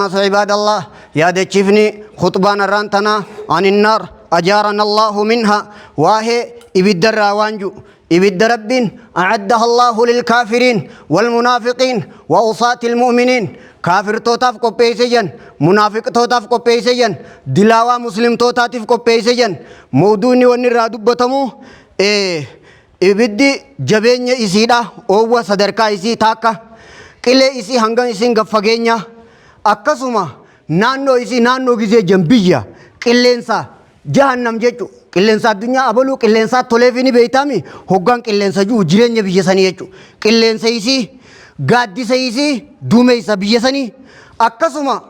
عباد الله يا دچفني خطبان الرانتنا عن النار أجارنا الله منها واهي إبد الراوانجو إبد رب أعدها الله للكافرين والمنافقين وعصاة المؤمنين. كافر توتاف قبيسيجن، منافق توتاف قبيسيجن، دلاوا مسلم توتاتف قبيسيجن. موضوعني ونرى دبتمو إيه ibiddi jabeenya isiidha, oowwa sadarkaa isii taakka, qilee isii hangam isiin gad fageenya, akkasuma naannoo isii, naannoo gizee jan biyya qilleensa jahannam jechu, qilleensa addunyaa abaluu qilleensaa toleefi ni beeytaami, hoggaan qilleensa jiru jireenya biyya sanii jechu, qilleensa isii, gaaddisa isii, duumeysa biyya sanii, akkasuma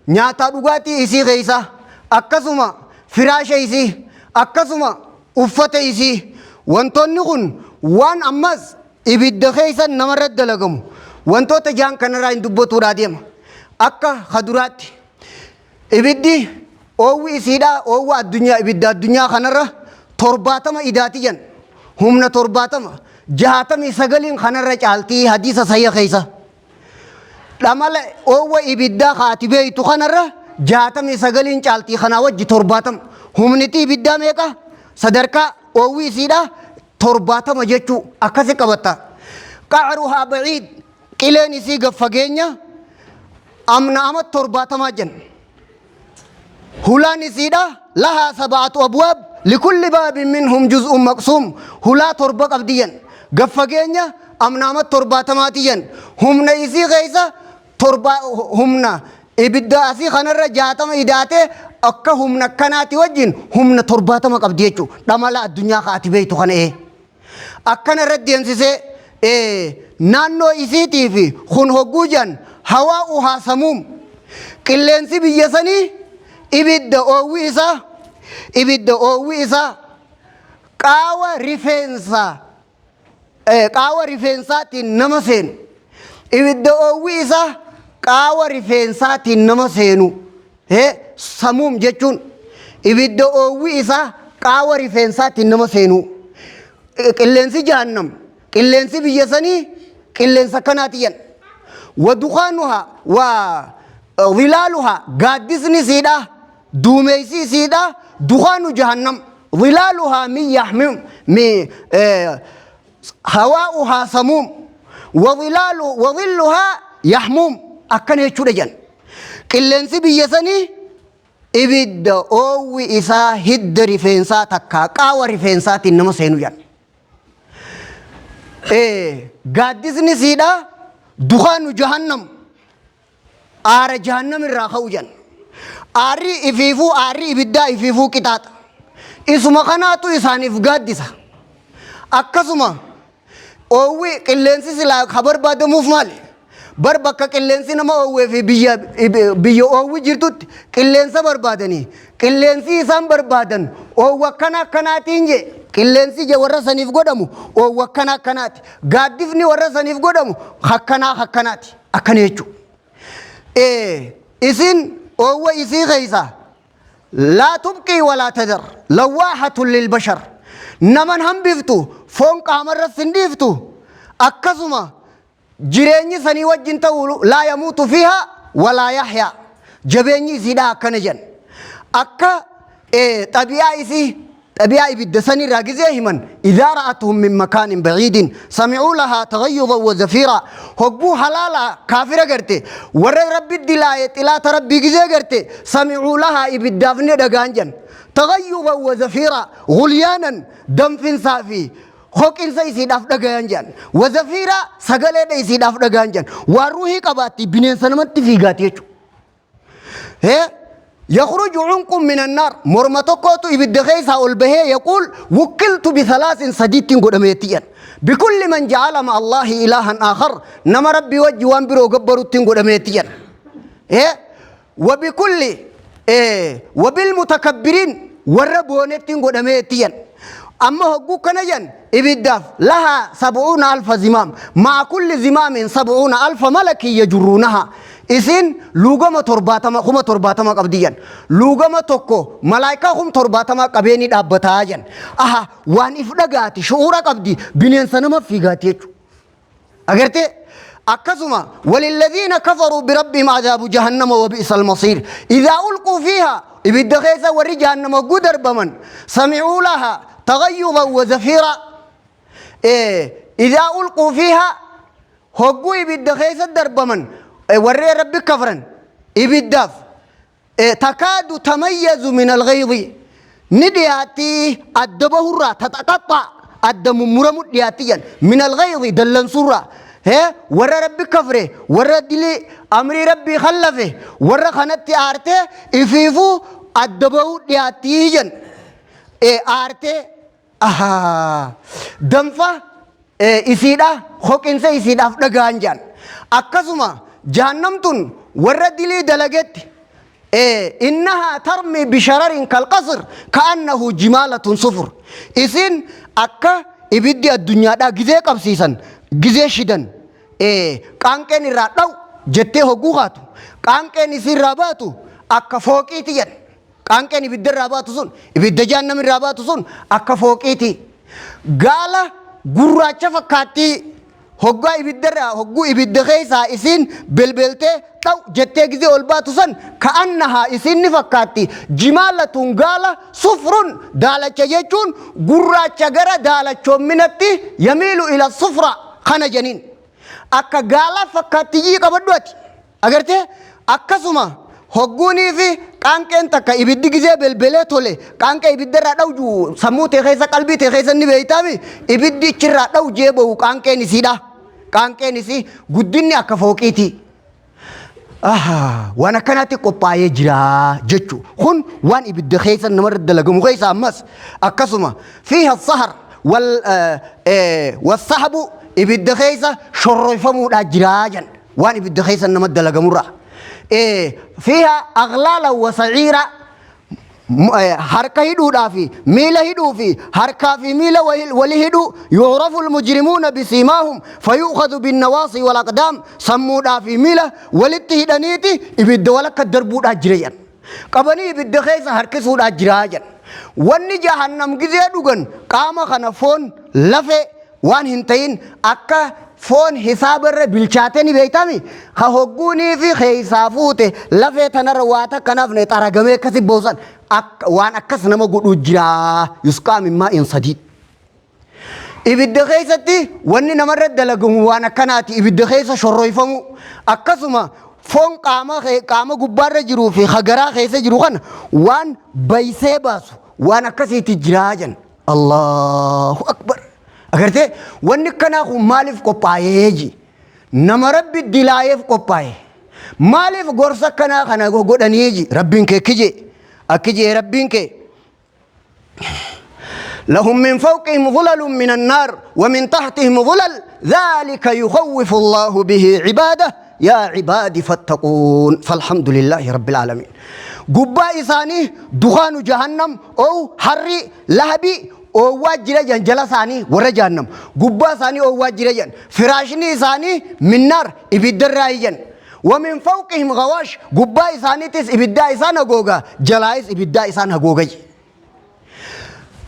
nyaataa dhugaatii isii keeysa, akkasuma firaasha isii, akkasuma uffata isii. Wantoonni kun waan ammas ibidda keeysan namarra dalagamu, wantoota jaan kanarraa hin dubbatuudhaa deema. Akka kaduraatti ibiddi oowwi isiidha, oowwa addunyaa, ibidda addunyaa kanarra 70 idaati jan, humna 70, 69n kanarra caaltii hadiisa sayya keeysa. Dhamala oowwa ibiddaa kaati beeytu kanarra 69n caaltii, kanaa wajji 70. Humniti ibiddaa meeqa? Sadarkaa oowwi isiidha 70 jechuu akkasi qabatta. Qacruhaa baciid, qileen isii gad fageenya, amna ama 70 jen. Hulaan isiidha lahaa sab'atu abwaab, likulli baabin minhum juz'un maqsuum. Hulaa 7 qabdi jen, gad fageenya amna ama 70ti jen. Humna isii keessa torba, humna ibidda asii kanarra 60 idaatee akka humna kanaati wajjin humna 70 qabdi jechuu. Dhamala addunyaa kaati beeytu kana ee akkana irratti deemsisee naannoo isiitii fi kun hogguu jan hawaa'uhaa samuum, qilleensi biyya sanii ibidda oowwi isaa, ibidda oowwi isaa qaawa rifeensaa, qaawa rifeensaatiin nama seenu, ibidda oowwi isaa qaawa rifeensaatiin nama seenu. Samuum jechuun ibidda oowwi isaa qaawa rifeensaatiin nama seenu. Qilleensi jahannam, qilleensi biyya sanii qilleensa kanaati jedhan. Wadukaanuhaa wa dhilaaluhaa, gaaddisni isiidha, duumeysi isiidha dukaanu jahannam. Dhilaaluhaa min yaxmim mi hawaa'uhaa samuum wadhilaalu wadhilluhaa yaxmuum, akkana jechuudha jedhan. Qilleensi biyya sanii ibidda oowwi isaa hidda rifeensaa takkaa qaawa rifeensaatiin nama seenu jedhan. Gaaddisni siidha dukaanu jahannam, aara jahannam irraa ka'u jedhan. Aarri ifiifuu, aarri ibiddaa ifiifuu qixaaxa. Isuma kanaatu isaaniif gaaddisa. Akkasuma oowwi qilleensi silaa ka barbaadamuuf maali? Bar bakka qilleensi nama oowwee fi biyya oowwi jirtutti qilleensa barbaadanii, qilleensi isaan barbaadan oowwa akkana akkanaatiin je. Qilleensi je warra saniif godhamu oowwa akkana akkanaati, gaaddifni warra saniif godhamu akkanaa akkanaati, akkana jechuudha. Isin oowwa isii keeysa laa tubqii walaa tadar, lawwaahatun lilbashar, naman hambiftu, foon qaamarras hin dhiiftu. Akkasuma jireenyi sanii wajjin ta'u laa yamuutu fiihaa walaa yaxyaa, jabeenyi isiidha akkana jedhan. Akka xabi'aa isii, xabi'aa ibidda sanirraa gizee himan, idaa ra'atuhum min makaanin baciidin samicuu lahaa tagayyudan wa zafiiraa. Hogguu halaala kaafira garte, warra Rabbi dilaaye, xilaata Rabbii gizee garte, samicuu lahaa, ibiddaaf ni dhagaan jedhan, tagayyudan wa zafiiraa, gulyaanan, danfinsaa fi hoqinsa isiidhaaf dhagayan jedhan, wa zafiiraa, sagaleedha isiidhaaf dhagayan jedhan. Waan ruuhii qabaatti, bineensa namatti fiigaati jechuudha. Hee yakhruju cunqun min annaar, morma tokkootu ibidda keessaa ol bahee, yaquul wukkiltu bisalaasin, sadiittiin godhameetti jedhan. Bikulli man ja'ala ma Allaahi ilaahan aakhar, nama Rabbii wajji waan biroo gabbaruttiin godhameetti jedhan. Hee wabikulli wabilmutakabbiriin, warra boonettiin godhameetti jedhan. Amma hogguu kana jedhan ibiddaaf lahaa 70,000 zimaam, ma'a kulli zimaamin 70,000 malakin yajurruunaha. Isin luugama 70, 70,000 qabdi jedhan. Luugama tokko malaayikaa 70,000 qabeeni dhaabbataa jedhan. Aha, waan if dhagaati, shu'uura qabdi, bineensa nama fiigaati jechuudha. Agartee? Akkasuma walilladhiina kafaruu birabbihim adaabu jahannama wa bi'sal masiir. Idhaa ulquu fiihaa, ibidda keessa warri jahannama hogguu darbaman, samicuu lahaa taghayyudan wa zafiira. Idhaa ulquu fiihaa, hogguu ibidda keessa darbaman warreen Rabbi kafran ibiddaaf, takaadu tamayyazu min alghayzi, ni dhiyaatti adda bahurraa, tataqaxxaa, adda mummuramu dhiyaatti jedhan, min alghayzi, dallansurraa. Warra Rabbi kafre, warra dilii amrii Rabbii kallafe, warra kanatti aartee ifiifuu adda bahuu dhiyaatti jedhan, aartee. Ahaa. Danfa isiidha, hoqinsa isiidhaaf dhaga'an jedhan. Akkasuma jahannam tun warra dilii dalagetti, innahaa tarmi bishararin kalqasr ka'annahu jimaalatun sufur. Isiin akka ibiddi addunyaadhaa gizee qabsiisan, gizee shidan, qaanqeen irraa dhaw jettee hogguu kaatu, qaanqeen isii irraa baatu akka fooqiiti jedhan. Qaanqeen ibidda irraa baatu sun, ibidda jahannam irraa baatu sun akka fooqiiti. Gaala gurraacha fakkaattii hoggaa ibidda irraa, hogguu ibidda keessaa isiin belbeltee dhaw jettee gizee ol baatu san, ka'annahaa, isiin ni fakkaatti, jimaalatun, gaala, sufrun, daalacha jechuun gurraacha gara daalachoominatti, yamiilu ila sufra kana janiin. Akka gaala fakkaattiyyii qabadhu ati. Agartee, akkasuma hogguunii fi qaanqeen takka ibiddi gizee belbelee tole, qaanqee ibidda irraa dhawju sammuu tee keessa, qalbii tee keessa ni beeytaami, ibiddi ichirraa dhawjee ba'u qaanqeen isiidha. Qaanqeen isii guddinni akka fooqiiti. Waan akkanaatti qophaa'ee jira jechu. Kun waan ibidda keessa namarra dalagamu keessa. Ammas akkasuma fiiha sahar wal wasahabu, ibidda keessa shorroyfamuudhaa jira jan. Waan ibidda keessa nama dalagamurra. Fiiha aghlaala wa sa'iira, harka hidhuudhaa fi miila hidhuu fi harkaa fi miila wali hidhuu. Yu'rafu almujrimuuna bisiimaahum fayu'khadhu binnawaasi wal aqdaam, sammuudhaa fi miila walitti hidhaniiti ibidda walakka darbuudhaa jira jedhan. Qabanii ibidda keessa harkisuudhaa jira jedhan. Wanni jahannam gizee dhugan qaama kana foon lafee waan hin ta'in, akka foon hisaaba irra bilchaatee ni beektami, ka hogguunii fi keessaa fuute lafee tanarra waa takka nafne xaragamee akkasi boosan, waan akkas nama godhuu jira. Yusqaa min maa'in sadiid. Ibidda keessatti wanni namarra dalagamu waan akkanaati, ibidda keessa shorroyfamu. Akkasuma foon qaama gubbaarra jiruu fi hagaraa keessa jiru kana waan baysee baasu waan akkasiitti jiraa jan. Allahu akbar. Agartee, wanni akkanaa kun maaliif qophaa'ee ji? Nama Rabbi dilaayeef qophaa'e. Maaliif gorsa akkanaa kana godhanii ji? Rabbiin kee kije. Akki jee Rabbiin kee. لهم من فوقهم ظلل من النار ومن تحتهم ظلل ذلك يخوف الله به عباده يا عبادي فاتقون فالحمد لله رب العالمين. Gubbaa isaanii dukaanu jahannam oo harri lahabii oowwaa jira jan. Jala isaanii warra jahannam, gubbaa isaanii oowwaa jira jan. Firaashni isaanii minnaar, ibiddarraa iyyan. ومن فوقهم غواش, gubbaa isaaniitis ibiddaa isaan hagooga, jalaayis ibiddaa isaan hagooga.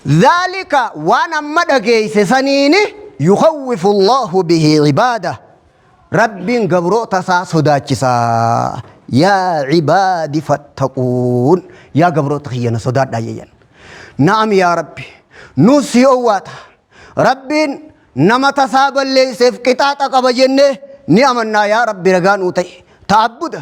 ذلك, waan amma dhageeyse saniini, يخوف الله به عباده, Rabbiin gabroota isaa sodaachisa. يا عبادي فاتقون, yaa gabroota kiyyana sodaadhaa jeyyan. Na'am, yaa Rabbi, nu si owwaata. Rabbiin nama tasaa balleeyseef qixaaxa qaba jennee ni amannaa. Yaa Rabbi, ragaa nuu ta'e. Ta'abbuda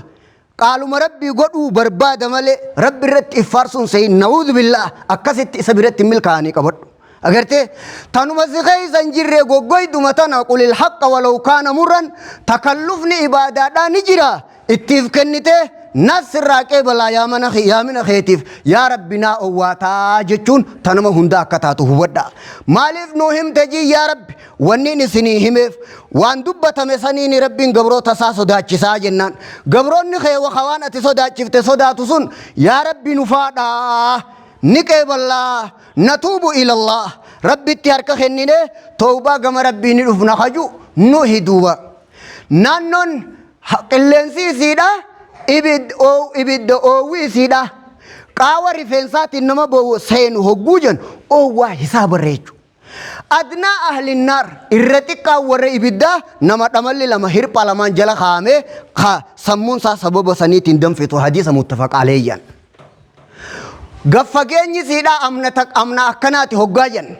qaaluma Rabbii godhuu barbaada malee Rabbi irratti iffaarsuun seyin, نعوذ بالله, akkasitti isa biratti milkaa'anii qabadhu. Agartee, tanuma si keessa hin jirre goggoyduma tana, قل الحق ولو كان مرا, takallufni ibaadaadhaa ni jira, ittiif kennitee nas sirraa qeebalaa, yaamana yaamina keetiif yaa Rabbi naa owwaataa jechuun tanuma hunda akka taatu hubadha. Maaliif nuu himte jii? Yaa Rabbi, wanni isinii himeef waan dubbatame saniini Rabbiin gabroota isaa sodaachisaa jennaan, gabroonni kee waan ati sodaachifte sodaatu sun, yaa Rabbi, nu faadhaa ni qeeballaa, نتوب إلى الله, Rabbitti harka kennine tawbaa gama Rabbii ni dhufna kaju nu hiduuba. Naannoon qilleensi isiidha, ibidda oowwi isiidha qaawa rifeensaatiin nama seenu hogguu jen oowwaa hisaaba irra jechuudha. Adnaa ahli naar irra xiqqaan warra ibiddaa nama dhamalli lama hirpha lamaan jala kaa'amee ka sammuun isaa sababa saniitiin danfitu hadiisa muttafaq aleeyyan. Gaffageenyi siidhaa amna amna akkanaati hoggaa jenna.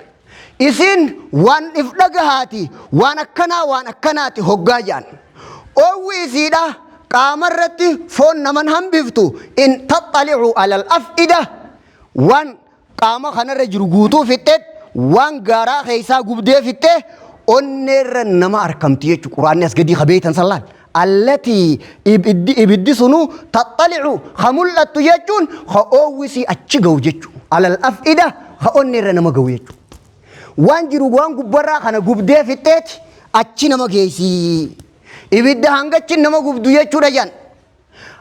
Isiin waan if dhagahaati waan akkanaa waan akkanaati hoggaa jedhan. Oowwi isiidha qaama irratti foon naman hambiftu in taxxali'u alal af'ida waan qaama kanarra jiru guutuu fixxeet waan gaaraa keessaa gubdee fixxee onneerra nama arkamti jechuudha. Quraanni as gadii kabeeytan san laal. Allatii ibiddi ibiddi sunuu taxxali'u ka mul'attu jechuun ka oowwisii achi ga'u jechuudha. Alal af'ida ka onneerra nama ga'u jechuudha. Waan jiru waan gubbarraa kana gubdee fixxeeti achi nama geessi. Ibidda hangachi nama gubdu jechuudha jedhan.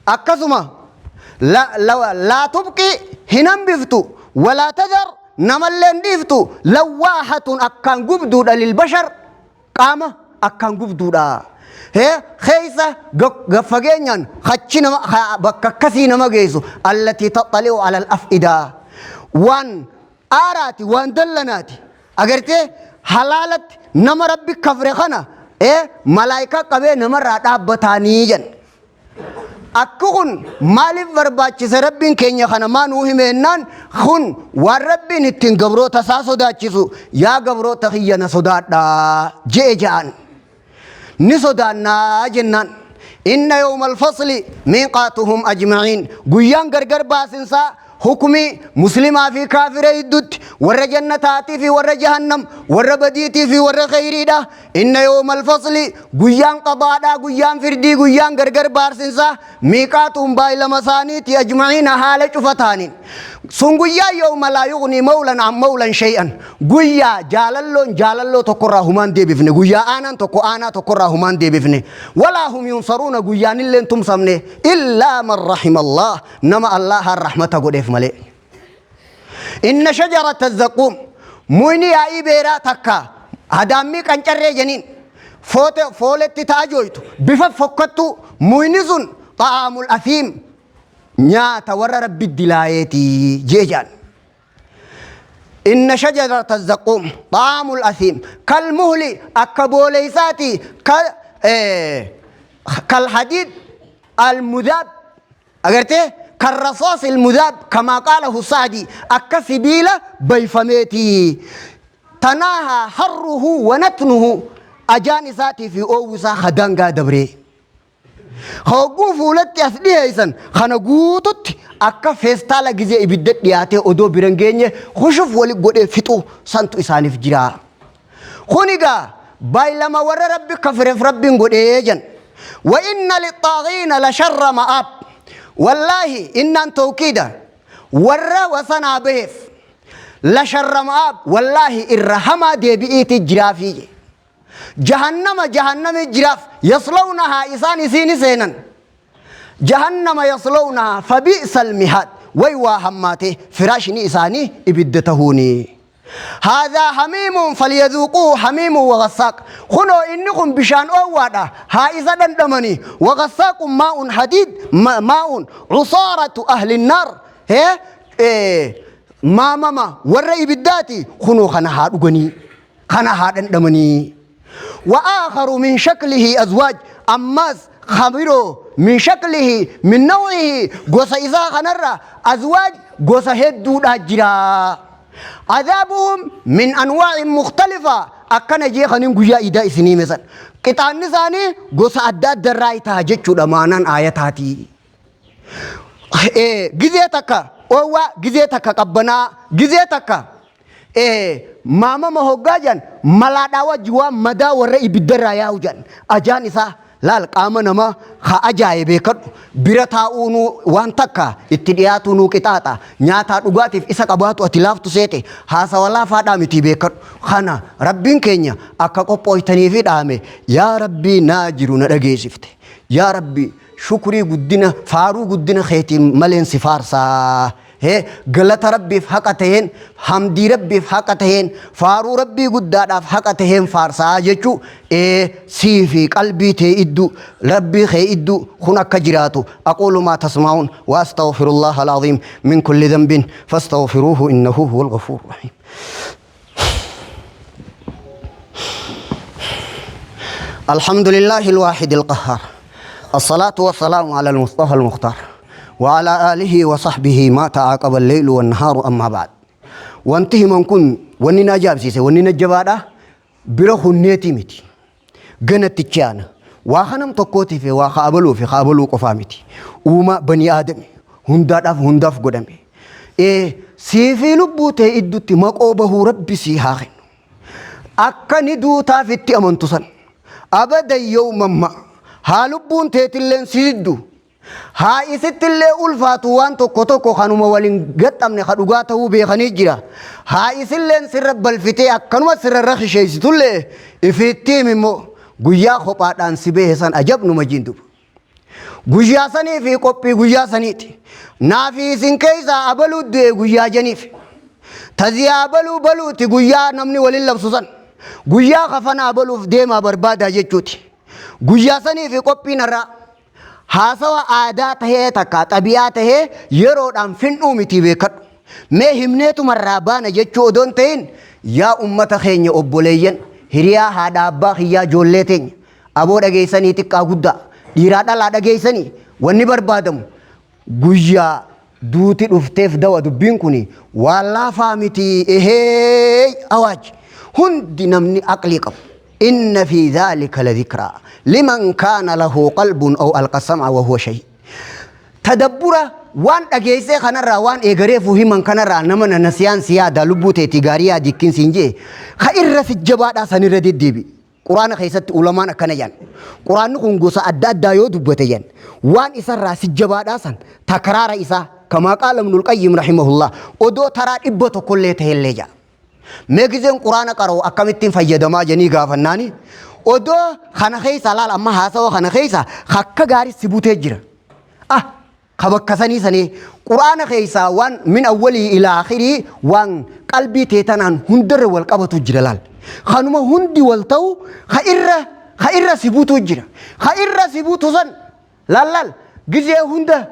Akkasuma laa tubqi hin hambiftu walaa tadhar namallee hin dhiiftu lawwaahatun akkaan gubduudha lilbashar qaama akkaan gubduudha. Hee keessa gaffageenyaan achi nama bakka akkasii nama geessu allatii taxali'u alal af'idaa waan aaraati waan dallanaati agartee halaalatti nama rabbi kafre kana malaayikaa qabee namarraa dhaabbataanii jedhan. Akki kun maaliif barbaachise rabbiin keenya kana maa nuu himeennaan kun waan rabbiin ittiin gabroota isaa sodaachisu yaa gabroota kiyya na sodaadhaa je'e ja'an. Ni sodaannaa jennaan. Inna yawmal fasli miiqaatuhum ajma'iin guyyaan gargar baasinsaa Hukmii muslimaa fi kaafira hiddutti, warra jannataatii fi warra jahannam, warra badiitii fi warra kheyriidha. Inna yawmal fasli guyyaan qadaadhaa, guyyaan firdii, guyyaan gargar baarsinsaa, miiqaatuun baay'ilama isaaniiti ajma'iina haala cufa taaniin. Sun guyyaa yawma laa yugnii mawlan an mawlan shay'an. Guyyaa jaalalloon jaalalloo tokkorraa humaan deebifne, guyyaa aanaan tokko aanaa tokkorraa humaan deebifne. Walaa hum yunsaruuna guyyaanilleen tumsamne illaa man rahimallah. Nama Allaahaan rahmata godheef malee. Inna shajarata zaquum muyni yaa'ii beeraa takka hadaammii qancarree jeniin foote fooletti taajooytu bifa fokkattuu muyni sun xa'aamul asiim nyaata warra rabbi dilaayeeti jee jaan. Inna shajarata zaquum xaamul asiim kal muhli akka booleeysaati ka kal hadiid al mudaab agartee kan rasaas il mudaab kamaa qaalahu saadi akka sibiila bayfameeti tanaaha harruhu wanatnuhu ajaan isaatii fi oowwi isaa hadaangaa dabree. Hogguu fuulatti as dhiheessan kana guututti akka feestaala gizee ibidda dhiyaatee odoo bira hin geenye kushuf wali godhee fixuu santu isaaniif jira. Kun egaa baay'ilama warra rabbi kafireef rabbiin godhee jan. Wa inna lixaagiina la sharra ma'aab. Wallaahi innaan tawkiida warra wasanaa baheef la sharra ma'aab wallaahi irra hamaa deebi'iiti jiraafii je. Jahannama jahannami jiraaf yaslawnahaa isaan isiini seenan. Jahannama yaslawnahaa fabi'sal mihaad way waa hammaate firaashini isaanii ibidda tahuuni. Haadhaa hamiimuun falyazuuquu hamiimuun wagassaaq. Kunoo inni kun bishaan oowwaadha haa isa dhandhamanii. Wagassaaqun maa'un hadiid maa'un cusaaratu ahlinnaar. Hee maamama warra ibiddaati kunoo kana haa dhuganii. Kana haa dhandhamanii. Wa aakharu min shaklihi azwaaj ammas ka biroo min shaklihi min naw'ihi gosa isaa kanarra azwaaj gosa hedduudhaa jira. Adaabuhum min anwaa'in mukhtalifa akkana jee kanin guyyaa iidaa isinii hime san. Qixaanni isaanii gosa adda adda irraa ta'a jechuudha maanaan aayataatii. Gizee takka oowwaa, gizee takka qabbanaa, gizee takka Maamama hoggaa jedhan malaadhaa wajji waan madaa warra ibiddarraa yaa'u jedhan ajaan isaa laal qaama namaa ka ajaaye beekadhu bira taa'uunuu waan takka itti dhiyaatuunuu qixaaxa nyaataa dhugaatiif isa qabaatu ati laaftu seete haasawa laafaadhaa mitii beekadhu kana rabbiin keenya akka qophooytaniifi dhaame yaa rabbii naa jiru na dhageessifte yaa rabbii shukrii guddina faaruu guddina keetiin maleen si faarsaa He, galata Rabbiif haqa taheen, hamdii Rabbiif haqa taheen, faaruu Rabbii guddaadhaaf haqa taheen faarsaa jechuu ee sii fi qalbii tee idduu, Rabbii kee idduu kun akka jiraatu aquulu maa tasma'uun wa astaghfirullaha al-aziim min kulli dhanbin fastaghfiruuhu innahu huwal ghafuur rahiim. الحمد لله الواحد القهار، الصلاة والسلام على المصطفى المختار وعلى آله وصحبه ما تعاقب الليل والنهار. أما بعد، wanti himan kun wanni na ajaa'ibsiise, wanni na jabaadha bira hunneetii miti, ganatti chaana waa kanam tokkootiif waa kaabaluu fi kaabaluu qofaa miti, uumaa banii aadami hundaadhaaf hundaaf godhame. Siifii lubbuu ta'e iddutti maqoo bahuu Rabbi sii haa kennu. Akka ni duutaaf itti amantu san abadan yawman haa lubbuun teetilleen si diddu, haa isittillee ulfaatu, waan tokko tokko kanuma waliin gaxxamne ka dhugaa ta'uu beekanii jira, haa isilleen sirra balfitee akkanuma sirra rakisheessitullee, ifiitti himi immoo guyyaa kophaadhaan si behe san ajabnuma jiin duba. Guyyaa sanii fi qophii guyyaa saniiti. Naafi isin keessaa abaluu du'e guyyaa janiif. Taziyaa abaluu baluuti guyyaa namni waliin labsu san. Guyyaa kafana abaluuf deemaa barbaadaa jechuuti. Guyyaa sanii fi qophiin har'aa haasawa aadaa tahee takka xabi'aa tahee yeroodhaan fin'uu miti, beekadhu. Mee himneetumarraa baana jechuu odoon ta'in, yaa ummata keenya, obboleeyyan, hiriyaa haadha abbaa kiyyaa, ijoollee teenya, aboo dhageessanii, xiqqaa guddaa, dhiiraa dhalaa dhageessanii, wanni barbaadamu guyyaa duuti dhufteef dawa. Dubbiin kun waan laafaa miti. Ehee, awaaj hundi namni aqlii qabu. إن في ذلك لذكرى لمن كان له قلب أو ألقى السمع وهو شهيد. Tadabbura waan dhageessee kanarraa, waan eegareefu himan kanarraa, nama nasiyaan si yaada, lubbuu teetii gaarii yaadikkiin siin jee ka irra si jabaadhaa sanirra deddeebi. Quraana keessatti ulamaan akkana jedhan: quraanni kun gosa adda addaa yoo dubbate jedhan, waan isarraa si jabaadhaa san takraara isaa, كما قال ابن القيم رحمه الله, odoo taraa 100llee ta'ellee jedha. Mee gizeen quraana qara'u akkamittiin fayyadamaa janii gaafannaani, odoo kana keessa laal, amma haasawa kana keessa akka gaarii si butee jira. Ah, ka bakka sanii sanii quraana keessaa waan من أوله إلى آخره waan qalbii teetanaan hundarra wal qabatu jira laal. Kanuma hundi wal ta'u ka irra si butu jira. Ka irra si butu san laal laal, gizee hunda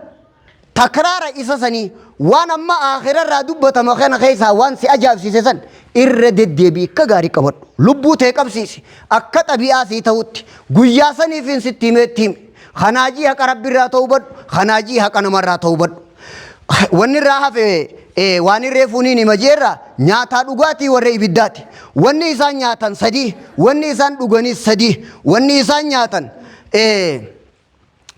takraara isa sanii, waan amma aakhirarraa dubbatama kana keessaa waan si ajaa'ibsiise san irra deddeebii akka gaarii qabadhu, lubbuu tee qabsiisi, akka xabi'aa sii ta'utti guyyaa saniifin sitti himeetti himi. Kanaajii haqa Rabbiirraa ta'uu badhu, kanaajii haqa namarraa ta'uu badhu. Wanni irraa hafe waan irree fuuniin hima jeerra nyaataa dhugaatii warra ibiddaati. Wanni isaan nyaatan sadii, wanni isaan dhuganis sadii, wanni isaan nyaatan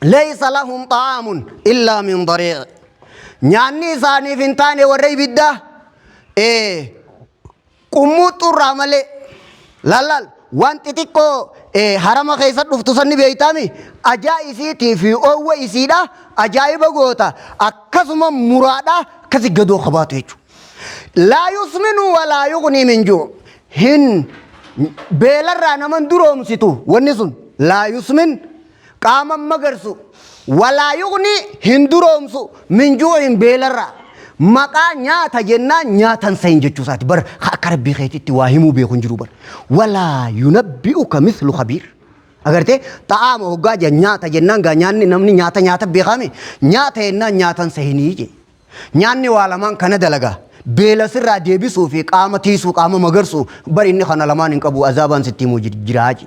ليس لهم طعام إلا من ضريع. Nyaanni isaaniif hin taane warra ibiddaa qummuuxxurraa malee. Lallaal, waan xixiqqoo harama keessa dhuftu sanni beeytaami, ajaa isiitii fi oowwa isiidha ajaa'iba goota, akkasuma muraadha akkasi gadoo qabaatu jechuudha. لا يسمن ولا يغني من جوع. Hin beelarraa naman duroomsitu wanni sun. لا يسمن qaama magarsu, ولا يغني hin duroomsu, من جوع beelarraa. Maqaa nyaata jennaan nyaatan sayin jechuu isaati. Bar akka Rabbii keetitti waa himuu beeku hin jiru bar. ولا ينبئك مثل خبير. Agartee, xa'aama hoggaa jedhan, nyaata jennaan gaa nyaanni namni nyaata nyaata beekame, nyaata jennaan nyaatan sahinii je. Nyaanni waa lamaan kana dalagaa. Beela sirraa deebisuu fi qaama tiisuu, qaama magarsuu bar. Inni kana lamaan hin qabu, azaabaan sitti himuu jiraa je.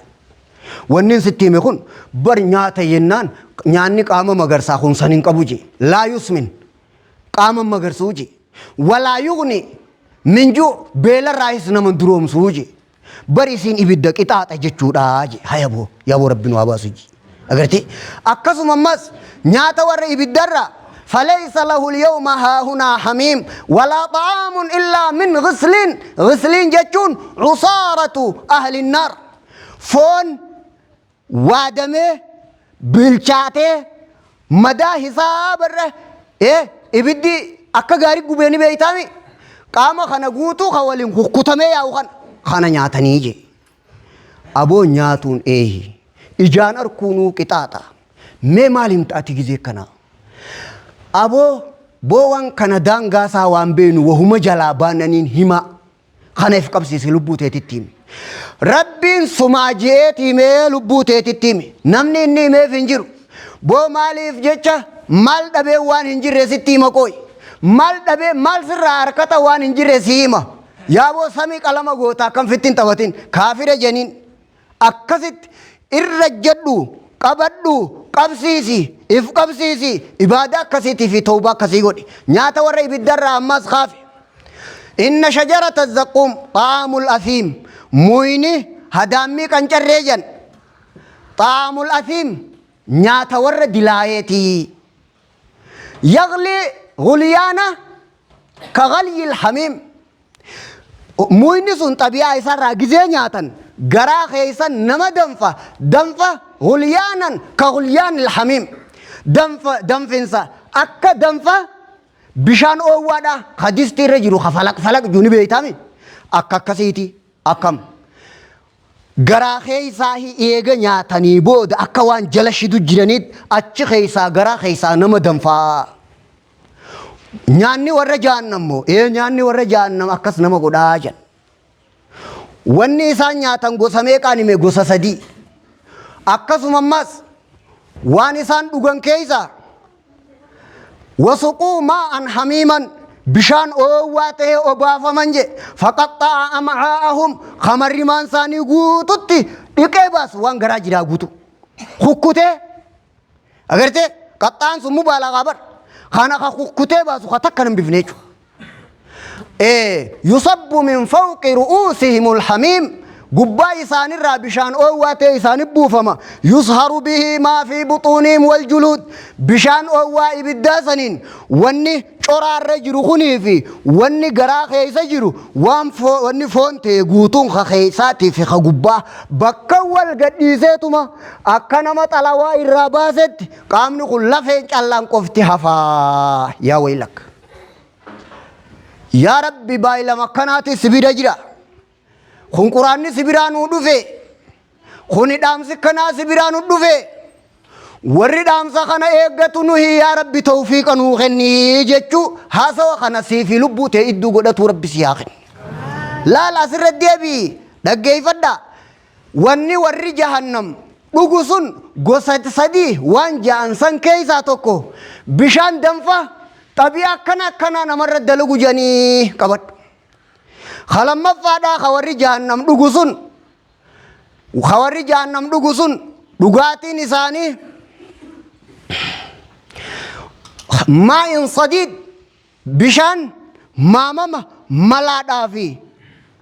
Wanni sitti hime kun bar nyaata jennaan nyaanni qaama magarsaa kun san hin qabu je. لا يسمن qaama magarsuu je. ولا يغني من جوع beelarraayis nama duroomsuu je. Bar isiin ibidda qixaaxa jechuudha je. Hayaboo yaaboo, Rabbi nu haa baasu je. Agartee, akkasuma ammas nyaata warra ibiddarraa فليس له اليوم هاهنا حميم ولا طعام إلا من غسلين. غسلين jechuun عصارة أهل النار, foon waadamee bilchaatee madaa hisaabarra ibiddi akka gaarii gubeeni beeytaami, qaama kana guutuu ka waliin kukkutamee yaa'u kana nyaatanii je. Aboo, nyaatuun eehi, ijaan arkuunuu qixaaxa. Mee maal himta ati gizee kana? Aboo, boowwan kana daangaasaa waan beenu wahuma jalaa baananiin hima. Kana if qabsiise, lubbuu teetitti himi. Rabbiin sumaa je'eeti himee lubbuu teetitti himi. Namni inni himeef hin jiru. Boo, maaliif jecha maal dhabee waan hin jirre sitti hima? Qooyi, maal dhabee, maal sirraa harkata waan hin jirre si hima? Yaaboo, samii qalama goota akkam fittiin taphatin kaafira jeniin akkasitti. Irra jedhu, qabadhu, qabsiisi, if qabsiisi, ibaadaa akkasiitii fi tawbaa akkasii godhi. Nyaata warra ibiddarraa ammas kaafe. Inna shajarata zaqqum xaamul asiim, muyni hadaammii qancarree jan xaamul asiim nyaata warra dilaayeetii. Yagli gulyaana ka galyil hamiim. Muyni sun xabi'aa isaarraa gizee nyaatan garaa keeysan nama danfa, danfa gulyaanan ka gulyaanil hamiim, danfa danfinsa akka danfa bishaan oowwaadha ka distii irra jiru ka falaq falaq jiru ni beeytaami, akka akkasiiti. Akkam garaa keeysaa eega nyaatanii booda akka waan jala shidu jiraniit achi keeysaa garaa keeysaa nama danfaa. Nyaanni warra jahannam moo? Ee, nyaanni warra jahannam akkas nama godhaa jedhan. Wanni isaan nyaatan gosa meeqaan hime? Gosa sadii. Akkasuma ammas waan isaan dhugan keeysaa wasuquu maa'an hamiiman, bishaan oowwaa ta'e obaafaman je. Faqaxxa'a am'aa'ahum, kamarrimaan isaanii guututti dhiqee baasu, waan garaa jiraa guutu kukkutee. Agartee, qaxxaan sun mubaalagaa bar. Kana ka kukkutee baasu ka takka hin bifne jechuudha. Yusabbu min fawqi ru'uusihimul hamiim, gubbaa isaanirraa bishaan oowwaa ta'e isaanif buufama. Yusharu bihi maa fi buxuunihim wal juluud, bishaan oowwaa ibiddaa saniin wanni coraarra jiru kunii fi wanni garaa keessa jiru, waan wanni foon ta'e guutuun ka keessaatii fi ka gubbaa bakka wal gadhiiseetuma akka nama xalawaa irraa baasetti qaamni kun lafeen callaan qofti hafaa. Yaa waylak, yaa Rabbi, baay'ilama akkanaati sibira jira kun, quraanni sibiraa nuu dhufe kuni, dhaamsi kanaa sibiraa nu dhufe. Warri dhaamsa kana eeggatu nuhi, yaa Rabbi, tawfiiqa nuu kennii jechuu. Haasawa kana sii fi lubbuu ta'e idduu godhatu Rabbi si haa kennu. Laal, asirra deebii dhaggeeffadha. Wanni warri jahannam dhugu sun gosa sadii waan ja'an san keessaa tokko bishaan danfa xabi'a akkana akkanaa namarra dalagu jedhanii qabadhu. Ka lammaffaadhaa, ka warri jahannam dhugu sun, ka warri jahannam dhugu sun dhugaatiin isaanii maa'in sadiid, bishaan maamama malaadhaa fi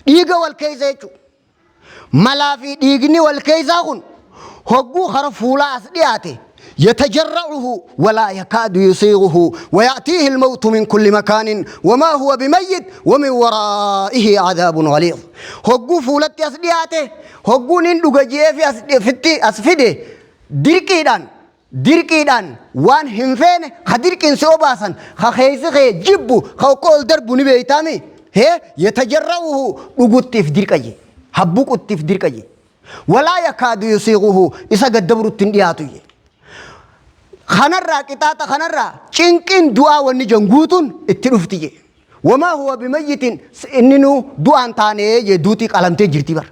dhiiga wal keessa jechuudha. Malaa fi dhiigni wal keessaa kun hogguu kara fuulaa as dhiyaate, yatajarra'uhu walaa yakaadu yusiiguhu waya'tiihi almawtu min kulli makaanin wamaa huwa bimayyit wamin waraa'ihi cadaabun galiid. Hogguu fuulatti as dhiyaate, hogguun hin dhuga je'eefi as fitti as fide, dirqiidhaan dirqiidhaan waan hin feene ka dirqiin si obaasan, ka keessi kee jibbu, ka okko ol darbu ni beeytaami. Hee, yatajarra'uhu, dhuguttiif dirqa je, habbuquttiif dirqa je, walaa yakaadu yusiiguhu, isa gaddabrutti hin dhiyaatu je. Kanarraa qixaaxa kanarraa cinqiin du'aa wanni jan guutuun itti dhufti je. Wamaa huwa bimayyitin, inni nu du'aan taanee je, duutii qalamtee jirti bar.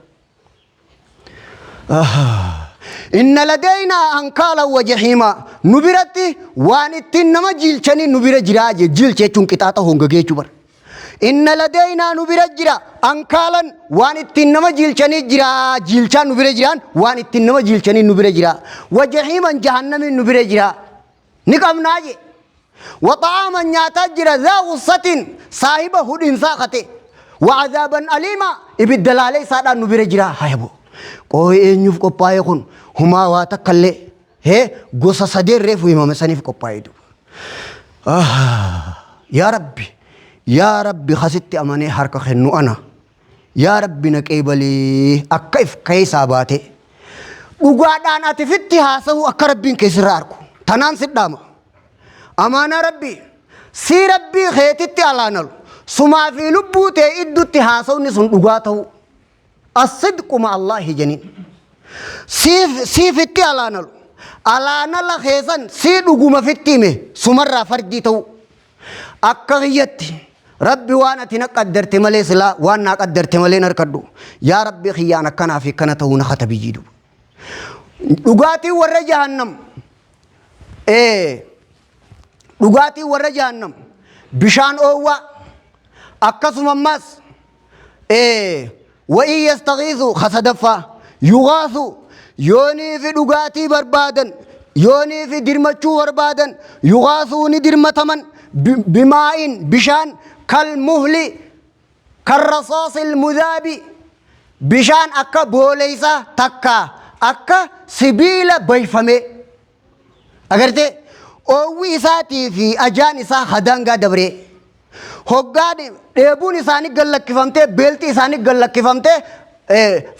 Inna ladeynaa ankaala wa jahiima, nu biratti waan ittiin nama jiilchanii nu bira jiraa je. Jiilcha jechuun qixaaxa hongagee jechuu bar. Inna ladeynaa, nu bira jira, ankaalan, waan ittiin nama jiilchanii jira, jiilchaan nu bira jiraan, waan ittiin nama jiilchanii nu bira jira, wa jahiiman, jahannamiin nu bira jira, ni qabnaa je. Wa xa'aaman, nyaataa jira, ذا غصة, saahiba hudhinsaa kate, wa عذابا أليما, ibidda laalee isaadhaan nu bira jira. Hayabo, qooyi, eenyuuf qophaa'e kun? Humaa waa takkallee hee gosa sadeen reefu himame saniif qophaa'e duuba. Yaa Rabbi, yaa Rabbi, kasitti amanee harka kennu ana, yaa Rabbi, na qeebalii. Akka if keessaa baate dhugaadhaan ati fitti haasa'u, akka Rabbiin keessirraa argu tanaan sidhaama. Amaanaa Rabbii sii Rabbii keetitti alaanalu sumaa fi lubbuu tee iddutti haasawni sun dhugaa ta'u, الصدق مع الله janiin. Siif siifitti alaanalu alaanala keessan sii dhuguma fitti hime sumarraa fardii ta'u. Akka kiyyatti, Rabbi, waan ati na qaddarte malee, silaa waan naa qaddarte malee hin harkadhu, yaa Rabbi kiyyaan akkanaa fi akkana ta'uu na katabiyyii duuba. Dhugaatiin warra jahannam, dhugaatiin warra jahannam bishaan oowwaa, akkasuma ammas وإن يستغيثوا, ka sadaffaa, يغاثوا Yoonii fi dhugaatii barbaadan, yoonii fi dirmachuu barbaadan, yugaasuu ni dirmataman, bimaa'in bishaan, kal muhli karrasaasil mudaabi, bishaan akka booleysaa takka akka sibiila bayfamee. Agartee, oowwi isaatii fi ajaan isaa hadaangaa dabree. Hoggaa dheebuun isaanii gallakkifamtee, beelti isaanii gallakkifamtee,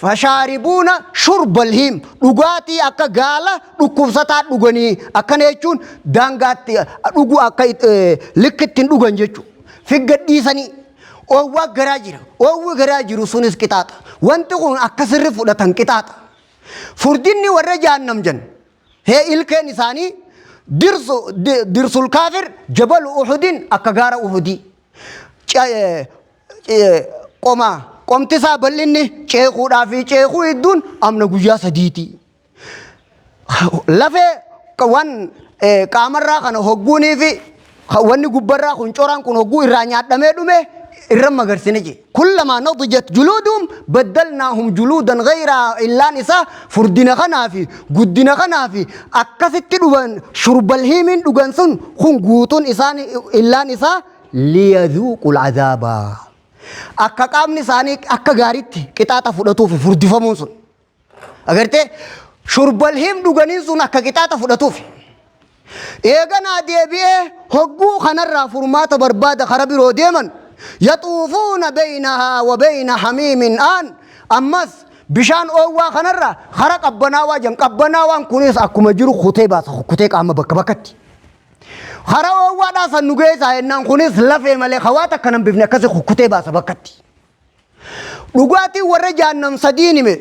fashaaribuuna shurbal hiim, dhugaatii akka gaala dhukkubsataa dhuganii. Akkana jechuun daangaatti dhugu, akka likkitti hin dhugan jechuudha. Figga dhiisanii oowwaa garaa jira. Oowwi garaa jiru sunis qixaaxa. Wanti kun akka sirri fudhatan qixaaxa. Furdinni warra jahannam jan hee ilkeen isaanii dirsu dirsul kaafir jabalu Uhudin, akka gaara Uhudii. Qoma qomti isaa bal'inni ceekuudhaa fi ceekuu hedduun amna guyyaa 3ti. Lafee waan qaamarraa kana hogguunii fi wanni gubbarraa kun, coraan kun, hogguu irraa nyaadhamee dhume irra magarsine je. Kullamaa nadijat juluuduhum baddalnaahum juluudan ghayraa. Illaan isaa furdina kanaa fi guddina kanaa fi akkasitti dhugan, shurbal hiimiin dhugan sun kun guutuun isaan illaan isaa liyadhuuqul azaabaa. Akka qaamni isaanii akka gaariitti qixaaxa fudhatuuf furdifamuun sun. Agartee, shurbal hiim dhuganiin sun akka qixaaxa fudhatuuf. Eeganaa deebi'ee hogguu kanarraa furmaata barbaada kara biroo deeman, yaxuufuuna beynahaa wa beyna hamiimin aan. Ammas bishaan oowwaa kanarraa kara qabbanaawaa jan. Qabbanaawaan kunis akkuma jiru kutee baasa, kutee qaama bakka bakkatti. Kara oowwaadhaa san nu geessaa jennaan, kunis lafee malee hawaa takka nan bifne akkasi kukkutee baasa bakkatti. Dhugaatiin warra jahannam sadiin hime,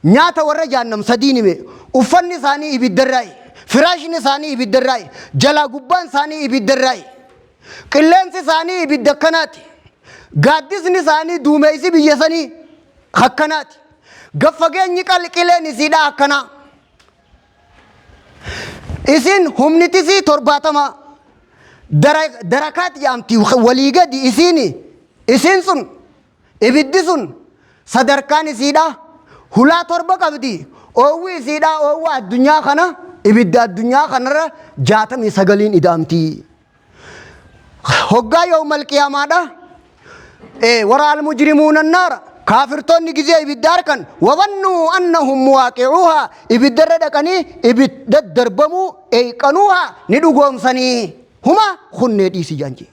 nyaata warra jahannam sadiin hime, uffanni isaanii ibiddarraayi, firaashni isaanii ibiddarraayi, jalaa gubbaan isaanii ibiddarraayi, qilleensi isaanii ibidda akkanaati, gaaddisni isaanii duumeysi biyya sanii akkanaati, gaffageenyi qalqileen isiidhaa akkanaa. Isin humnitisii 70 darakaat jedhamti walii gadi isiini. Isiin sun, ibiddi sun, sadarkaan isiidha hulaa 7 qabdi. Oowwi isiidha oowwa addunyaa kana, ibidda addunyaa kanarra 69n ida'amti. Hoggaa yawmal qiyaamaadha wara almujrimuuna annaara, kaafirtoonni gizee ibidda harkan, wadhannuu annahum muwaaqicuuhaa, ibiddarra dhaqanii ibidda darbamuu eeyqanuuhaa, ni dhugoomsanii. Huma kunnee dhiisi jaanji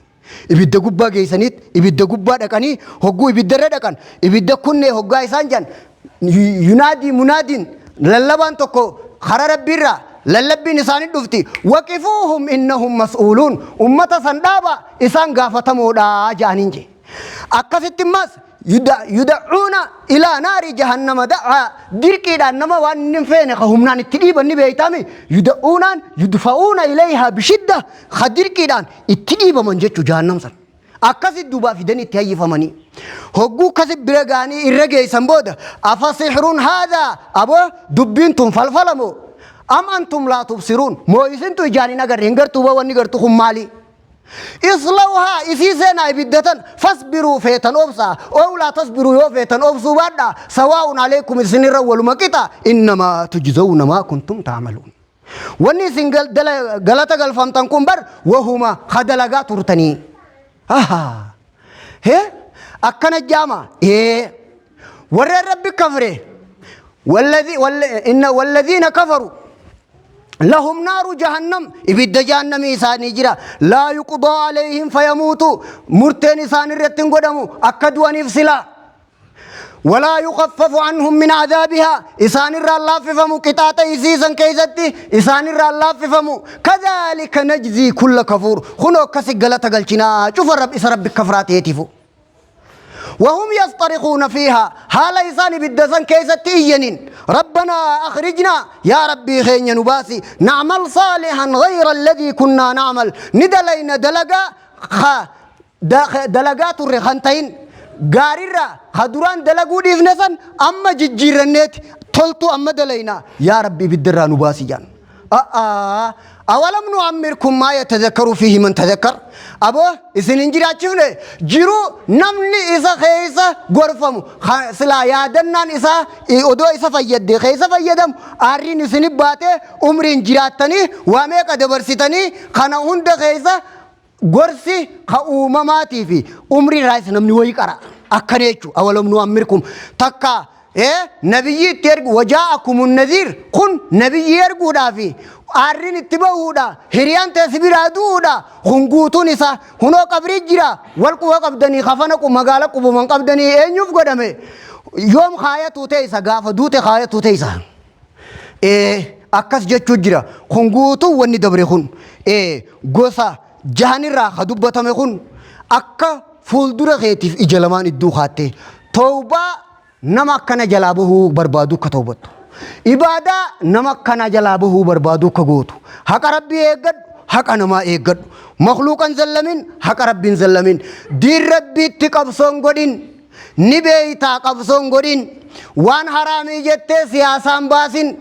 ibidda gubbaa geeysaniit ibidda gubbaa dhaqanii, hogguu ibiddarra dhaqan ibidda kunnee hoggaa isaan jan, yunaadii munaadiin, lallabaan tokko kara rabbiirraa lallabbiin isaanii dhufti: waqifuuhum innahum mas'uuluun, ummata san dhaaba, isaan gaafatamoodha ja'aniin je. Akkasitti immas yudacuuna ilaa naari jahannama da'aa, dirqiidhaan nama waan inni hin feene ka humnaan itti dhiiban ni beeytaami. Yudacuunaan yudfa'uuna ilayhaa bishidda, ka dirqiidhaan itti dhiibaman jechuu jahannam san. Akkasi duubaa fidanii itti hayyifamanii. Hogguu akkasi bira ga'anii irra geessan booda, afa sixrun haadhaa, aboo dubbiin tun falfalamoo, am antum laa tubsiruun, moo isintu ijaan hin agarre, hin gartuu, boo wanni gartu kun maali? Islawhaa, isii seenaa ibiddatan, fasbiruu, feetan obsaa, ow laa tasbiruu, yoo feetan obsuu baadhaa, sawaa'un aleekum, isinirra waluma qixa, innamaa tujzawna maa kuntum taamaluun. Wanni isin galata galfamtan kun bar wahuma ka dalagaa turtanii. Ahaa. Hee, akkana jaama ee warreen rabbi kafre, inna walladhiina kafaru lahum naaru jahannam, ibidda jahannamii isaanii jira, laa yuqdaa alayhim fayamuutu, murteen isaan irratti hin godhamu akka du'aniif silaa, walaa yukaffafu anhum min cadaabihaa, isaan irraan laaffifamu, qixaaxa isiisan keessatti isaan irraan laaffifamu. Kadhaalika najzii kulla kafuur, kunoo akkasi galata galchinaa cufa rab isa rabbi kafraa ta'eetiifu. وهم يصطرخون فيها، حال إسان ibidda san keessatti iyyaniin، ربنا أخرجنا، يا ربي خين نباسي، نعمل صالحا غير الذي كنا نعمل، ندلين دلقا خا dalagaa turre kan ta'in gaarirraa ka duraan dalaguu dhiifne san amma jijjiirranneeti toltuu amma dalayna, yaa rabbi ibiddarraa nu baasi jaan. A'aa, Awalam nu'ammirkum maa yatadhakkaru fiihi man tadhakkar. Aboo isin hin jiraachifne jiruu namni isa keessa gorfamu silaa yaadannaan isaa odoo isa fayyadde keessa fayyadamu aarriin isin baatee umriin jiraattanii waa meeqa dabarsitanii kana hunda keessa gorsi ka uumamaatii fi umrii irraa isa namni wayii qara akkana jechuudha. Awalam nu'ammirkum takka nabiyyi itti ergu wajaa'akumun naziir kun nabiyyi erguudhaa fi aarriin itti bahuudha hiriyaan teessi biraa du'uudha kun guutuun isaa hunoo qabrii jira wal quba qabdanii kafana magaala qubuman qabdanii eenyuuf godhame yoom kaayatuu teessa gaafa duute kaayatuu teessa. Akkas jechuu jira kun guutuun wanni dabre kun gosa jahanirraa ka dubbatame kun akka fuuldura keetiif ija lamaan idduu kaattee tawbaa nama akkana jalaa bahuu barbaadu akka tawbattu. Ibaadaa nama akkana jalaa bahuu barbaadu akka gootu. Haqa Rabbii eeggadhu, haqa namaa eeggadhu. Makluuqan zallamin, haqa Rabbiin zallamin. Diin Rabbiitti qabsoon godhin. Ni beeytaa qabsoon godhin. Waan haraamii jettee siyaasaan baasin.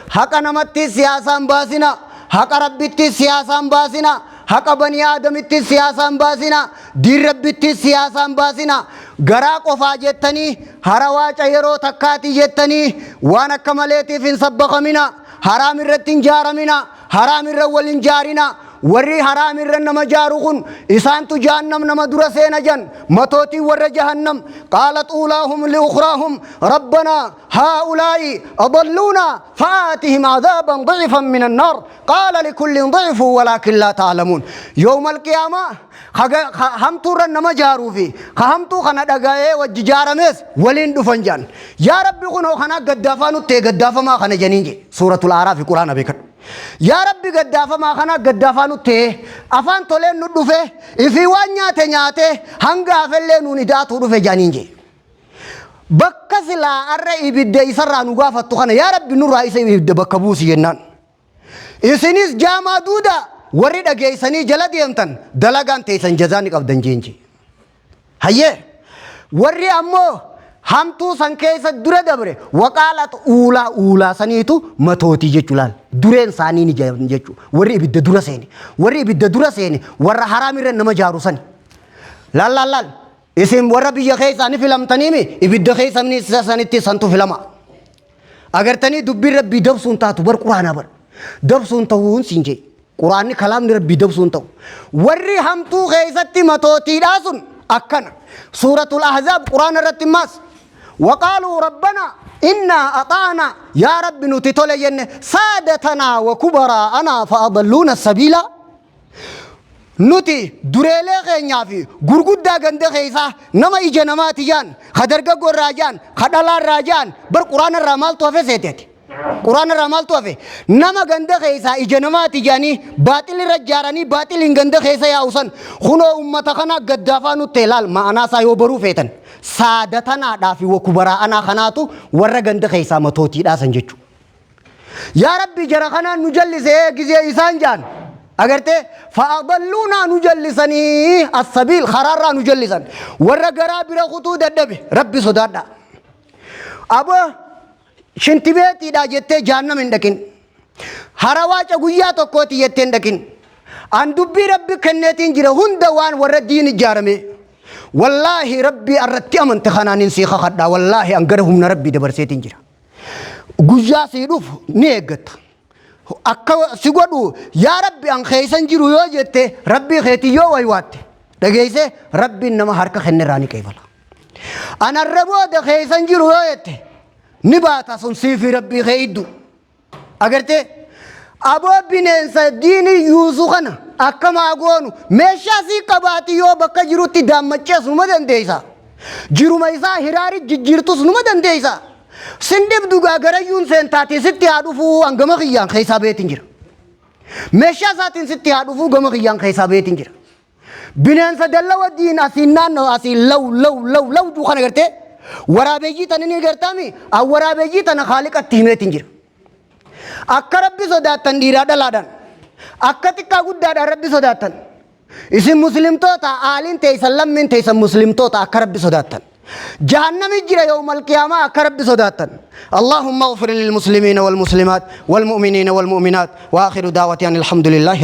Haqa namatti siyaasaan baasina. Haqa Rabbitti siyaasaan baasina. Haqa banii Aadamitti siyaasaan baasina. Diin Rabbitti siyaasaan baasina. Garaa qofaa jettanii hara waaca yeroo takkaati jettanii waan akka maleetiif hin sabbakamina. Haraam irratti hin jaaramina. Haraam irra wal hin jaarina. Warri haraam irra nama jaaru kun isaantu jahannam nama dura seena jan matootii warra jahannam qaalat uulaahum liukhraahum rabbanaa haa'ulaa'i adalluuna fa'aatihim adaaban dicfan min annaar qaala likullin dicfu walaakin laa ta'lamuun yawma alqiyaamaa hamtuurra nama jaaruu fi ka hamtuu kana dhaga'ee wajji jaaramees waliin dhufan jedhan yaa rabbi kunoo kanaa gaddaafaa nutti gaddaafamaa kana janiin jedhe suuratul aaraa fi quraana beekadhu. Yaa Rabbi gaddaafamaa kana gaddaafaa nutti ta'e afaan toleen nu dhufe ifii waan nyaate nyaate hanga hafellee nuun ida'atuu dhufe jedhaniin jedhe. Bakka silaa arra ibidda isarraa nu gaafattu kana yaa Rabbi nurraa isa ibidda bakka buusi jennaan. Isinis jaamaa duudaa warri dhageessanii jala deemtan dalagaan teessan jazaa ni qabdan jeen jedhe. Hayyee warri ammoo hamtuu san keessa dura dabre waqaalat uulaa uulaa saniitu matootii jechuu laal dureen isaanii ni jedhan jechuu warri ibidda dura seene warri ibidda dura seene warra haraam irra nama jaaru sani laal laal laal isin warra biyya keessaa ni filamtaniimi ibidda keessa sanitti santu filama. Agartanii dubbiin Rabbii dabsuun taatu bar quraanaa bar. Dabsuun ta'uun siin jee. Quraanni kalaamni Rabbii dabsuun ta'u. Warri hamtuu keessatti matootiidhaa sun akkana. Suuratul Ahzaab quraana irratti immaas. Waqaaluu rabbana innaa axaana yaa Rabbi nuti tole jenne saadatanaa wa kubaraa'anaa fa'adalluuna sabiilaa. Nuti dureelee keenyaa fi gurguddaa ganda keessaa nama ija namaati jaan, ka dargaggoo irraa jaan, ka dhalaa irraa jaan, bar quraana irraa maaltu hafe seete ati? Quraana irraa maaltu hafe? Nama ganda keessaa ija namaati jaanii baaxil irra ijaaranii baaxiliin ganda keessa yaa'u san kunoo ummata kana gaddaafaa nutti ilaal ma'anaa isaa yoo baruu feetan saadatanaadhaa fi wakubaraa'anaa kanaatu warra ganda keessaa matootiidhaa san jechuudha. Yaa Rabbi jara kanaan nu jallisee gizee isaan jaan agartee fa'adalluunaa nu jallisanii assabiil karaarraa nu jallisan warra garaa bira kutuu dadhabe Rabbi sodaadha. Aboo shintibeetiidha jettee jaannama hin dhaqin. Harawaaca guyyaa tokkooti jettee hin dhaqin. An dubbii Rabbi kenneetiin jira hunda waan warra diin ijaarame. Wallaahi Rabbi irratti amante kanaan hin sii kakadha. Wallaahi an gara humna Rabbii dabarseetiin jira. Guyyaa sii dhufu ni eeggatta. Akka si godhu yaa Rabbi an keessan jiru yoo jette Rabbii keetii yoo waywaatte dhageessee Rabbiin nama harka kennerraa ni qeebala. Anarra booda keessan jiru yoo jette ni baata sun sii fi Rabbii kee iddu. Agartee aboo bineensa diinii yuusu kana akkam haa goonu meeshaa sii qabaati yoo bakka jirutti daammachees numa dandeessa. Jiruma isaa hiraari jijjiirtus numa dandeessa. Sin dhibdu gaa garayyuun seentaati sitti haa dhufuu an gama kiyyaan keessaa beetin jira. Meeshaa isaatiin sitti haa dhufuu gama kiyyaan keessaa beetin jira. Bineensa dallawa diin asiin naannoo asiin law law law law juu kana gartee waraabeeyyii tana ni gartaami an waraabeeyyii tana haaliqatti himeetin jira. Akka Rabbi sodaattan dhiiraa dhalaadhaan akka xiqqaa guddaadhaan Rabbi sodaattan isin muslimtoota aaliin teessan lammiin teessan muslimtoota akka Rabbi sodaattan. Jahannami jira yawmal qiyaamaa, akka Rabbi sodaattan. اللهم اغفر للمسلمين والمسلمات والمؤمنين والمؤمنات، وآخر دعوتي أن الحمد لله رب